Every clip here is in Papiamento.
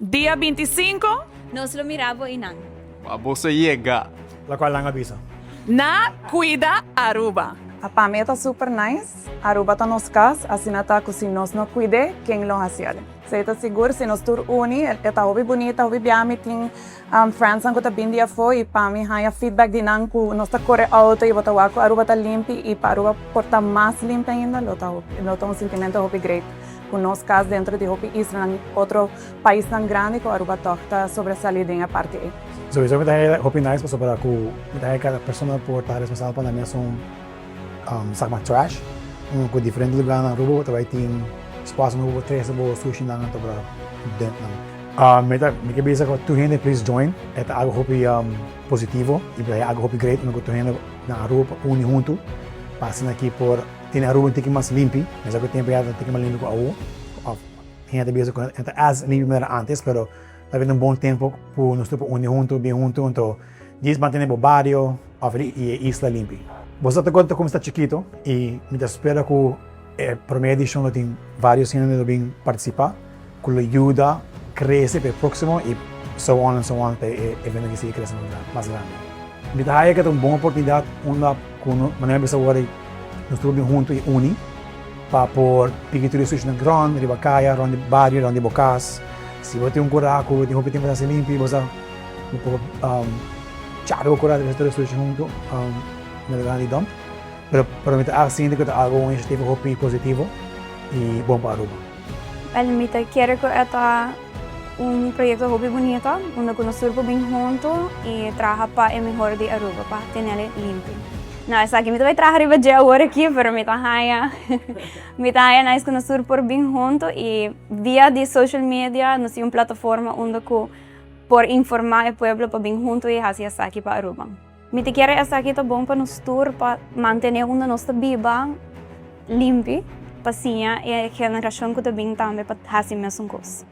Dia 25, Nos lo mira bo einan. Pa bo yega. Loke nan a bisa. Na Cuida Aruba. Pa mi ta super nice. Aruba ta nos cas, asina ta cu si nos no cuida, ken lo haci? Esey ta sigur, si nos tur uni, ta hopi bunita, hopi biaha mi tin friends cu ta bin di afo y pa mi haya feedback di nan cu nos ta core auto y bo ta wak cu Aruba ta limpi y pa Aruba por ta mas limpi ainda, lo ta un sentimento hopi great. Cu nos cas dentro di hopi isla, otro paisnan grandi cu Aruba toch ta sobresali den e parti ey. So, esey ta hopi nice pasobra cu mi ta cada persona por ta responsabel pa nan mes saca trash. Cu diferente lugar na Aruba tambe tin espacio pa trece bo sushi nan pa dump nan. Mi kier bisa cu tur hende, please join. E ta algo hopi positivo y ta algo hopi great cu tur hende na Aruba uni hunto. Pa asina aki por tin Aruba un tiki mas limpi. Mas cu tempo ya tiki mas limpi cu awo. Of hende bisa cu ta as limpi manera antes, pero ta un bon tempo pa nos tur uni hunto, bin hunto, anto djis mantene e bario of e isla limpi. Bo ta conta con ta chikito y mi ta spera cu e prome edicion lo tin varios hende lo bin participa, cu lo yuda crece pa e proximo y so on and so on pa e evento cu sigui crece mas grandi. Mi ta haya cu ta un bon oportunidad unda cu manera bisa awor nos tur bin hunto y uni pa por piki tur e na grond, riba caya, rond di bario, rond di bo cas. Si bo tin un cura cu tin hopi tempo ta limpi, bo sa por charo cura di tur e hunto na lugar di dump. Pero mi ta sinti cu ta algo, un iniciativa hopi positivo y bon pa Aruba. Well, mi ta kere cu ta un proyecto hopi bunita, unda cu nos tur por bin hunto y traha pa e mehor di Aruba, pa tene limpi. No, esaki mi ta bay traha riba dje awor aki, pero mi ta haya nice cu nos tur por bin hunto y via di social media nos tin un plataforma unda cu por informa e pueblo pa bin hunto y haci esaki pa Aruba. Mi ta kere esaki ta bon pa nos tur pa mantene unda nos ta biba limpi, pa siña e generacion cu ta bin tambe pa haci mesun cos.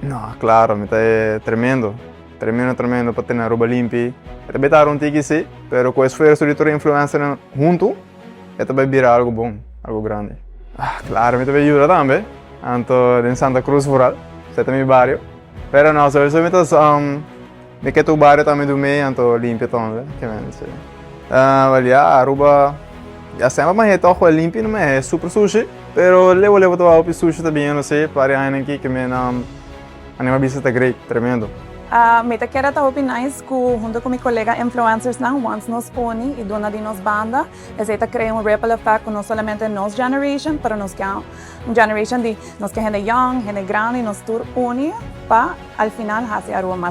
No, claro, mi ta tremendo. Tremendo, tremendo pa tene Aruba limpi. Tambe ta un tiki si, pero cu esfuerso di tur influencer hunto, tambe bira algo bon, algo grandi. Ah, claro, mi tambe yuda tambe. Anto, na Santa Cruz vooral, esey ta mi bario. Pero no, sowieso mi ta mi kier tur bario tambe di mi, anto limpia tambe, kiermen si. Well, ja, Aruba, ja, semper mas toch wel limpi, no e super sushi, pero leu leu ta hopi sushi tambe, no sei, pa aña aki kiermen anima bisa ta great, tremendo. Mi ta kere ta hopi nice cu hunto cu mi colega influencers nan, once nos uni y duna di nos banda, esey ta crea un ripple effect cu no solamente nos generation, pero nos kier un generation di nos kier hende young, hende grandi, nos tur uni pa al final haci Aruba mas